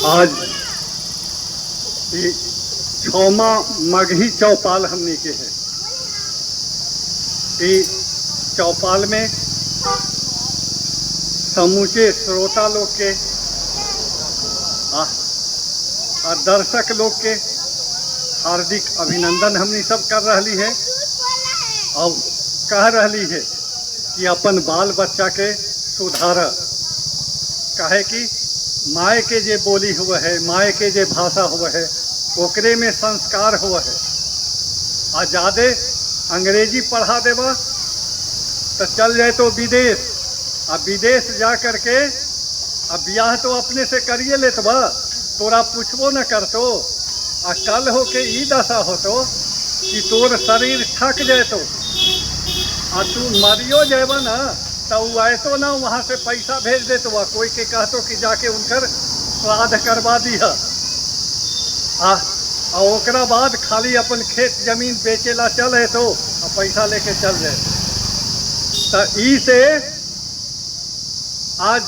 आज ये छौमा मगही चौपाल हमनी के है। ये चौपाल में समूचे श्रोता लोग के आ दर्शक लोग के हार्दिक अभिनंदन हमनी सब कर रही है और कह रही है कि अपन बाल बच्चा के सुधार, काहे कि माए के जे बोली हुआ है, माए के जे भाषा हुआ है, ओकरे में संस्कार हुआ है। आ ज़्यादे अंग्रेजी पढ़ा देवा तो चल जाए तो विदेश, आ विदेश जा करके अब ब्याह तो अपने से करिए लेत बा, तोरा पूछबो न करतो। आ कल हो के ई दशा होतो कि तोर शरीर थक जाए तो आ तू मरियो जेबा ना तो उ आयतो ना वहाँ से पैसा भेज देतो बा, कोई के कहतो कि जाके उनकर श्राद्ध करवा दीह। आ ओकरा बाद खाली अपन खेत जमीन बेचेला चल है तो आ पैसा लेके चल जाए। तो ई से आज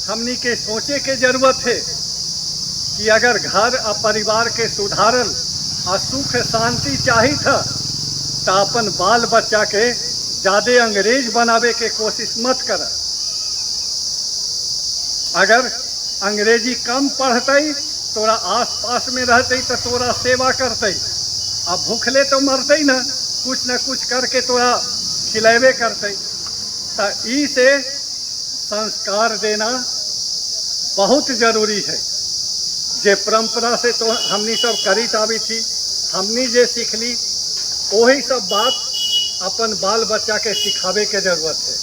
हमनी के सोचे के जरूरत है कि अगर घर और परिवार के सुधारल आ सुख शांति चाही था तो अपन बाल बच्चा के ज़्यादा अंग्रेज बनावे के कोशिश मत कर। अगर अंग्रेजी कम पढ़तई तोरा आस पास में रहते तो तोरा सेवा करते, आ भूखले तो मरते ना, कुछ न कुछ करके तोरा खिलेबे करते। तो ई से संस्कार देना बहुत जरूरी है। जे परंपरा से तो हमनी सब करी आबी थी, हमनी जे सीखली वही सब बात अपन बाल बच्चा के सिखावे के जरूरत है।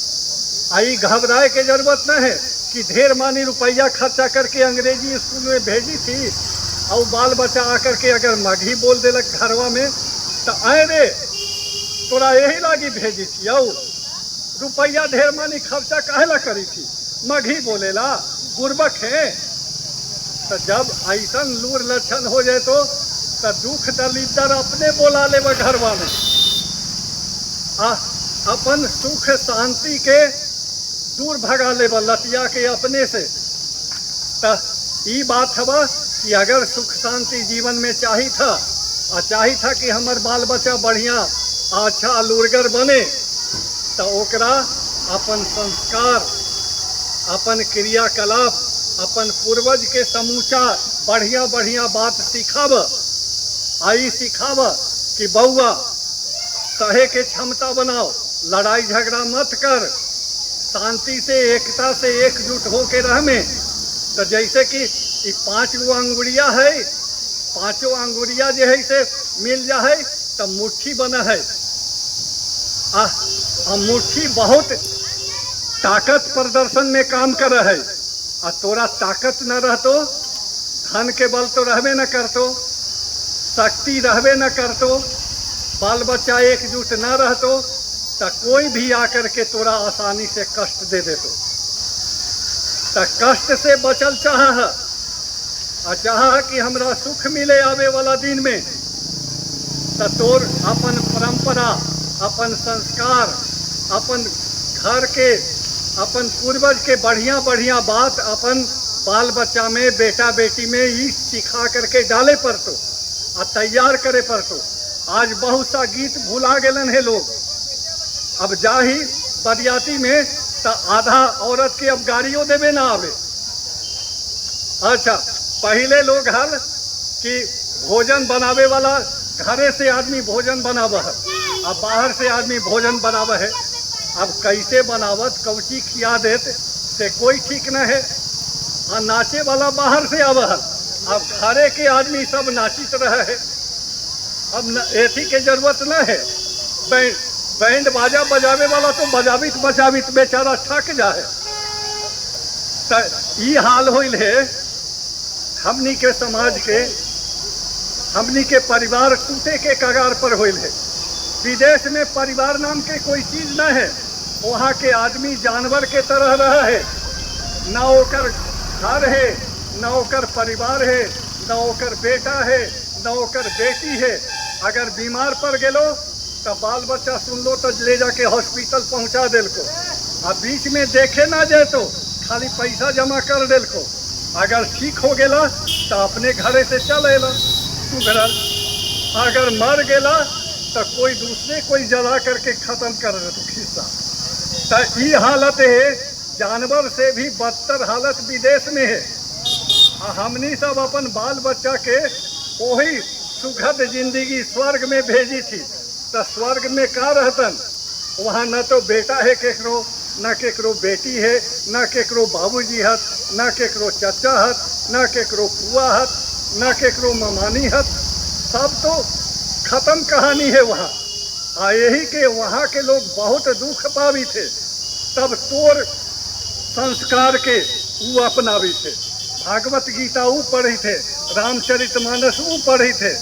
आई घबराए के जरूरत न है कि ढेर मानी रुपया खर्चा करके अंग्रेजी स्कूल में भेजी थी और बाल बच्चा आकर के अगर मगही बोल देलक घरवा में तो आए रे तोरा यही लागी भेजी थी, औ रुपया ढेर मानी खर्चा काहे ला करी थी, मगही बोलेला बुर्बक है। तो जब ऐसा लूर लक्षण हो जाए तो दुख दलिदर अपने बोला ले घरवा में, आ अपन सुख शांति के दूर भगा ले लतिया के अपने से। तो ई बात हवा कि अगर सुख शांति जीवन में चाही था आ चाही था कि हमर बाल बच्चा बढ़िया अच्छा लूरगर बने तो ओकरा अपन संस्कार, अपन क्रियाकलाप, अपन पूर्वज के समूचा बढ़िया बढ़िया बात सिखाब। आई सिखाब कि बउआ सहे के क्षमता बनाओ, लड़ाई झगड़ा मत कर, शांति से एकता से एकजुट होके रह में। तो जैसे कि ये 5 गो अंगुरिया है, 5 अंगुरिया जो है से मिल जाए तो मुट्ठी बना है। आ मुट्ठी बहुत ताकत प्रदर्शन में काम कर है। आ तोरा ताकत न रहतो, धन के बल तो रहबे न करतो, शक्ति रहबे न करतो, बाल बच्चा एकजुट न रहतो तो कोई भी आकर के तोरा आसानी से कष्ट दे देतो। तो कष्ट से बचल चाह है आ चाह कि हमरा सुख मिले आवे वाला दिन में, तो तोर अपन परंपरा, अपन संस्कार, अपन घर के, अपन पूर्वज के बढ़िया बढ़िया बात अपन बाल बच्चा में, बेटा बेटी में ही सिखा करके डाले पड़तो आ तैयार करे पड़तो। आज बहुत सा गीत भुला गेलन है लोग। अब जाही बरियाती में तो आधा औरत के अब गाड़ियों देवे ना आवे। अच्छा, पहले लोग हल कि भोजन बनावे वाला घरे से आदमी भोजन बनावा है, अब बाहर से आदमी भोजन बनावा है। अब कैसे बनावत कौची खिया देत से कोई ठीक न है। आ नाचे वाला बाहर से आवा है, अब घरे के आदमी सब नाचित रहे है। अब एथी के जरूरत न है। बैंड बाजा बजावे वाला तो बजावित बजावित बेचारा थक जाए। तो ई हाल होइल है हमनी के समाज के, हमनी के परिवार टूटे के कगार पर होइल है। विदेश में परिवार नाम के कोई चीज न है, वहाँ के आदमी जानवर के तरह रहा है। न ओकर घर है, न ओकर परिवार है, न ओकर बेटा है, न ओकर बेटी है। अगर बीमार पड़ गेलो तो बाल बच्चा सुन लो तो ले जाके हॉस्पिटल पहुँचा दिल को, आ बीच में देखे ना जाए तो खाली पैसा जमा कर दिल को। अगर ठीक हो गेला तो अपने घरे से चल अला सुधरल, अगर मर गेला तो कोई दूसरे कोई जला करके खत्म कर दे तो खिस्सा। तो ये हालत है, जानवर से भी बदतर हालत विदेश में है। आ हमनी सब अपन बाल बच्चा के वही सुखद जिंदगी स्वर्ग में भेजी थी, तो स्वर्ग में का रहतन? वहाँ न तो बेटा है केकरो, न केकरो बेटी है, न केकरो बाबूजी हत, न केकरो चचा हत, न केकरो फुआ हत, न केकरो ममानी हत, सब तो खत्म कहानी है वहाँ। आ यही के वहाँ के लोग बहुत दुख पावी थे, तब तोर संस्कार के ऊ अपनावी थे। भागवत गीता ऊ पढ़ी थे, रामचरितमानस ऊ पढ़ी थे,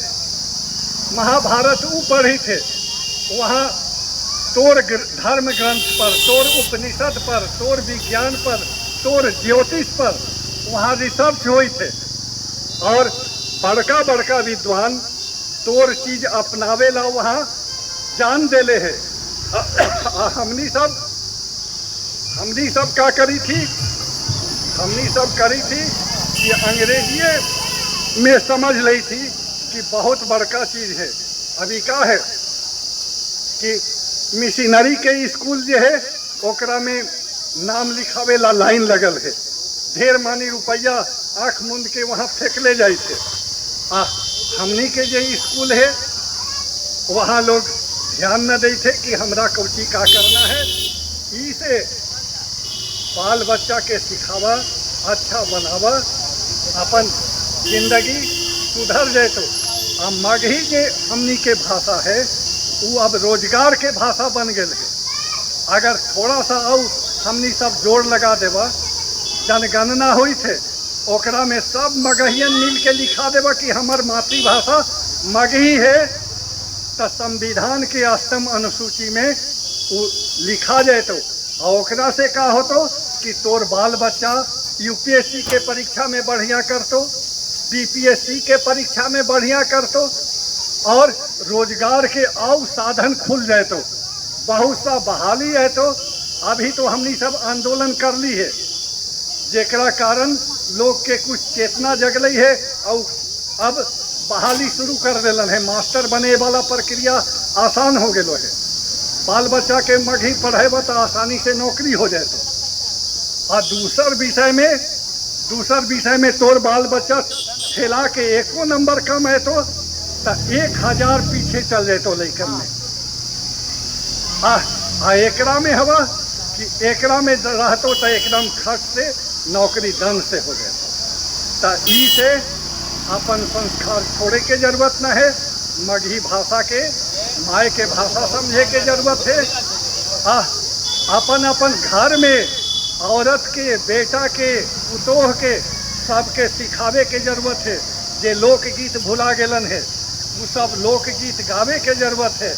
महाभारत ऊ पढ़ी थे। वहाँ तोर धर्म ग्रंथ पर, तोर उपनिषद पर, तोर विज्ञान पर, तोर ज्योतिष पर वहाँ रिसर्च हुई थे। और बड़का बड़का विद्वान तोर चीज अपनावे ला वहाँ जान देले है। हमनी सब का करी थी, हमनी सब करी थी कि अंग्रेजीए में समझ ली थी कि बहुत बड़का चीज है। अभी का है कि मिशनरी के स्कूल जो है ओकरा में नाम लिखावे ला लाइन लगल है, ढेर मानी रुपया आँख मूंद के वहाँ फेंकले जाए थे। आ हमनी के जो स्कूल है वहाँ लोग ध्यान न दे थे कि हमरा कौची का करना है। इसे बाल बच्चा के सिखावा, अच्छा बनावा, अपन जिंदगी सुधर जाए। तो आ मगही जे हमनी के भाषा है वो अब रोजगार के भाषा बन गए है। अगर थोड़ा सा और हमनी सब जोड़ लगा देवा, जनगणना हुई थे ओकरा में सब मगहियन मिल के लिखा देवा कि हमार मातृभाषा मगही है, तो संविधान के अष्टम अनुसूची में वो लिखा जाए। तो और ओकरा से का होतो कि तोर बाल बच्चा यूपीएससी के परीक्षा में बढ़िया करतो, बीपीएससी के परीक्षा में बढ़िया करतो, और रोजगार के और साधन खुल जाए। तो बहुत सा बहाली है। तो अभी तो हमनी सब आंदोलन कर ली है, जेकरा कारण लोग के कुछ चेतना जगली है और अब बहाली शुरू कर दिलन है। मास्टर बने वाला प्रक्रिया आसान हो गलो है। बाल बच्चा के मगही पढ़ेबा तो आसानी से नौकरी हो जाए। तो और दूसर विषय में तोर बाल बच्चा ठेला के एको नंबर कम है तो 1000 पीछे चल जाए तो लैकन में। आ एकरा में हवा कि एकरा में रहतो तो एकदम खट से नौकरी दन से हो जाए। तो ई से अपन संस्कार छोड़े के जरूरत न है, मगही भाषा के माए के भाषा समझे के जरूरत है। आ अपन अपन घर में औरत के, बेटा के, पुतोह के सबके सिखावे के जरूरत है। जे लोकगीत भुला गेलन है वो सब लोकगीत गावे के जरूरत है।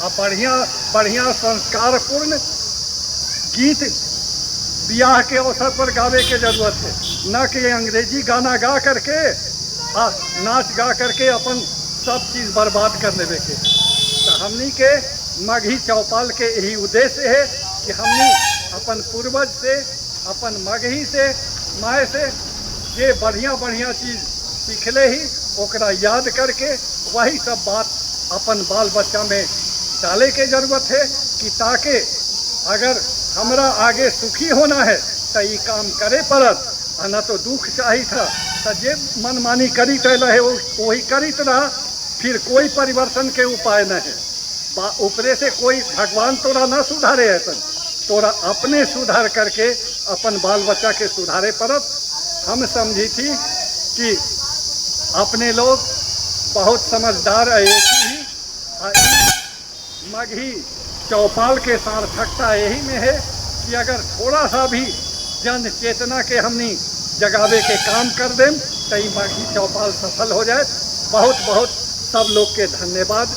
आ बढ़िया बढ़िया संस्कारपूर्ण गीत ब्याह के अवसर पर गावे के जरूरत है, न कि अंग्रेजी गाना गा करके आ नाच गा करके अपन सब चीज़ बर्बाद कर लेवे के। तो हमनी के मगही चौपाल के यही उद्देश्य है कि हमनी अपन पूर्वज से, अपन मगही से, माए से जे बढ़िया बढ़िया चीज़ सीखले ही ओकरा याद करके वही सब बात अपन बाल बच्चा में डाले के जरूरत है कि ताकि अगर हमरा आगे सुखी होना है तो ये काम करे पड़त, आ न तो दुख चाही था तो जे मनमानी करी रहे वही करीत रहा, फिर कोई परिवर्तन के उपाय न है। ऊपरे से कोई भगवान तोरा न सुधारे है, तोरा अपने सुधार करके अपन बाल बच्चा के सुधारे पड़त। हम समझी थी कि अपने लोग बहुत समझदार है ही, मगही चौपाल के सार्थकता यही में है कि अगर थोड़ा सा भी जन चेतना के हमनी जगावे के काम कर दें तो ये मगही चौपाल सफल हो जाए। बहुत बहुत सब लोग के धन्यवाद।